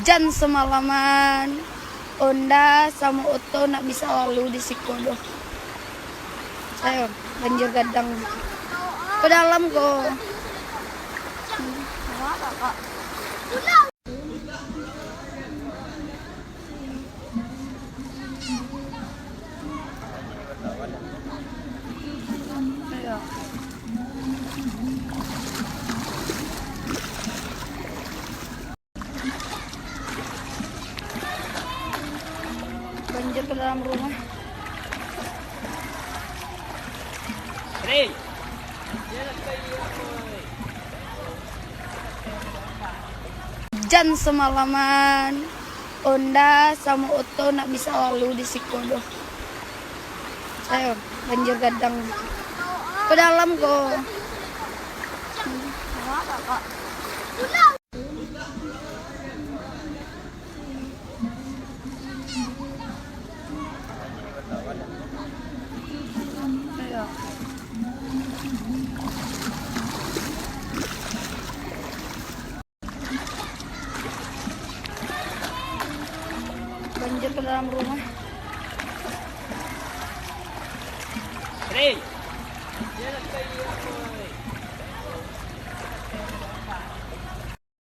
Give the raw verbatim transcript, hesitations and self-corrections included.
Ujan samalaman, onda samo oto ndak bisa lalu di siko doh. Ayo, banjir gadang. Ka dalam ko. Banjir ka dalam rumah. Ujan samalaman, onda samo oto ndak bisa lalu di siko doh. Ayo, banjir gadang. Ka dalam ko. Banjir ka dalam rumah.